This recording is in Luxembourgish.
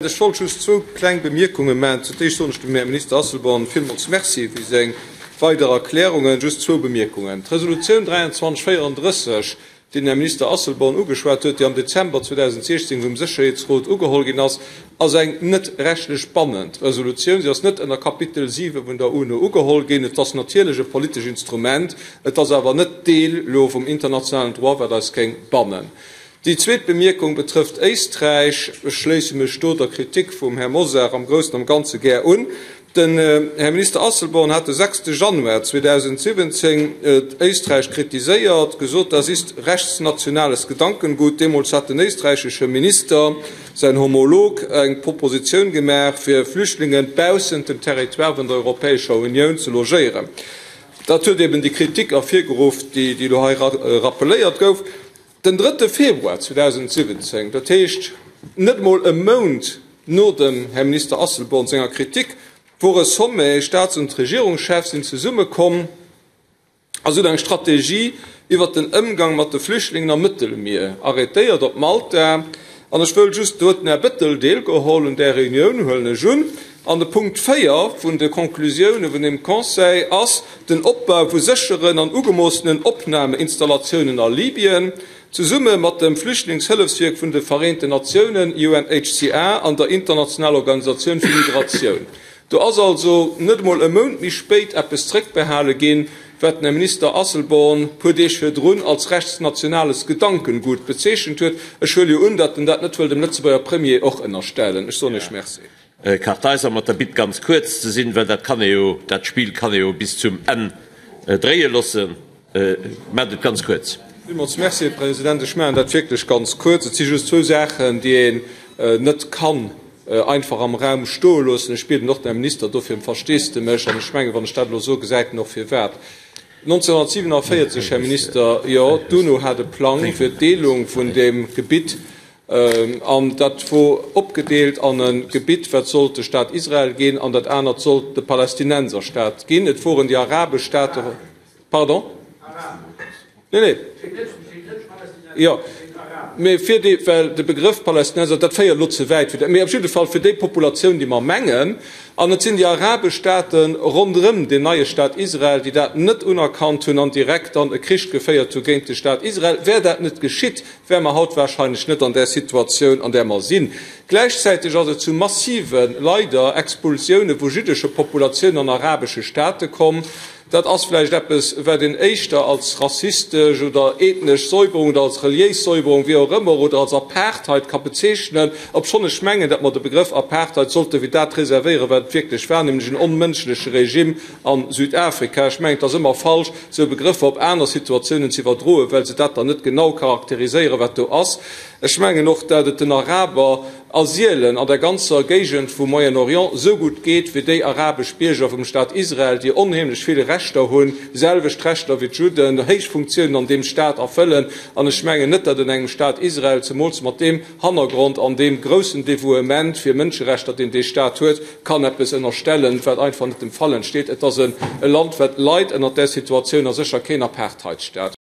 Ech wollt just zwou kleng Bemierkunge maachen. Zu d'éischt soen ech dem Här Minister Asselborn villmools Merci fir seng weider Erklärungen. Just zwou Bemierkungen. D'Resolutioun 2334, déi den Här Minister Asselborn ugeschwat huet, déi am Dezember 2016 vum Sécherheetsrot ugeholl ginn ass, ass eng net rechtlech bannend Resolutioun. Si ass net ënner Kapitel 7 vun der UNO ugeholl ginn. Et ass natierlech e politesch Instrument, et ass awer net Deel elo vum internationalen Droit, wat eis géing bannen. Déi zweet Bemierkung betrëfft Éisträich. Ech schléisse mech do der Kritik vum Här Mosar am Groussen am Ganze gär un. Den Här Minister Asselborn hat de 6 Januar 2017 Éisträich kritiséiert, gesot, Das ist rechtsnationales Gedankengut. Deemools hat den éisträichesche Minister, säin Homolog, eng Propositioun gemaach, fir Flüchtlinge baussent dem Territoire vun der Europäescher Unioun ze logéieren. Dat huet eben déi Kritik ervirgeruff, déi elo hei rappeléiert gouf. Den drëtte Februar 2017, dat heescht net mol e Mount no dem Här Minister Asselborn senger Kritik, wor e Sommet, Staats und Regierungschefs sinn zesummekomm a se hunn eng Strategie iwwert den Ëmgang mat de Flüchtlingen am Mëttelmier arrêtéiert op Malta. An ech wëll just, do huet den Här Bettel deelgeholl un där Reunioun, huelen ech un, an de Punkt 4 vun de Konklusioune vun deem Conseil ass den Opbau vu sécheren an ugemoossenen Opnameinstallatiounen a Libyen, zesumme mat dem Flüchtlingshëllefswierk vun de Vereenten Natiounen, UNHCR, an der Internationaler Organisatioun fir Migratioun. Do ass also net emol e Mount méi spéit eppes zréckbehale ginn, wat den Här Minister Asselborn puer Deeg virdrun als rechtsnationales Gedankengut bezeechent huet. Ech huele jo un, datt en dat net wëll dem Lëtzebuerger Premier och ënnerstellen. Ech soen Iech Merci. Här Kartheiser, mat der Bitt ganz kuerz ze sinn, well dat kann ee jo, dat Spill kann ee jo bis zum Enn dréie loossen. Maacht et ganz kuerz. Villmools Merci, Här President. Ech maachen dat wierklech ganz kuerz. Et si just zwou Saachen, déi een net kann einfach am Raum stoe loossen. Ech bieden och den Här Minister dofir ëm Versteesdemech. An ech mengen, wann ech dat elo soen, gesäit en och firwat. 1947, Här Minister, jo, d'UNO hat e Plang fir d'Deelung vun deem Gebitt. An dat wor opgedeelt an e Gebitt, wat sollt de Staat Israel ginn, an dat anert sollt de Palästinenserstaat ginn. Et woren déi arabesch Staate. Pardon? Nee, nee. Jo, mee fir déi, well de Begrëff Palästinenser, dat féiert elo ze wäit, fir dat, mee op jidde Fall fir déi Populatioun, déi mer mengen, an et sinn déi arabesch Staate ronderëm deen neie Staat Israel, déi dat net unerkannt hunn an direkt dann e Krich geféiert hu géint de Staat Israel. Wär dat net geschitt, wäre mer haut wahrscheinlech net an där Situatioun, an där mer sinn. Gläichzäiteg ass et zu massiven, leider, Expulsioune vu jüddesche Populatiounen an arabesche Staate komm. Dat ass vläicht eppes, wat een éischter als rassistesch oder ethnesch Säuberung oder als reliéis Säuberung, wéi och ëmmer, oder als Apartheid ka bezeechnen, obschonn ech mengen, datt mer de Begrëff Apartheid sollte fir dat reservéieren, wat et wierklech war, nämlech en onmënschleche Regime a Südafrika. Ech mengen, et ass ëmmer falsch, esou Begrëffer op aner Situatiounen ze iwwerdroen, well se dat dann net genau charakteriséieren, wat do ass. Ech mengen och, dat et den Araber a sielen an der ganzer Géigend vum Moyen-Orient esou gutt geet wéi déi arabesch Bierger vum Staat Israel, déi onheemlech vill Rechter hunn, selwecht Rechter wéi d'Judden, héich Funktiounen an deem Staat erfëllen. An ech mengen net, datt en engem Staat Israel, zemools mat deem Hannergrond an deem groussen Devouement fir Mënscherechter, deen dee Staat huet, kann eppes ënnerstellen, wat einfach net dem Fall entsteet. Et ass e Land, wat leit ënnert där Situatioun a sécher keen Apartheidsstaat.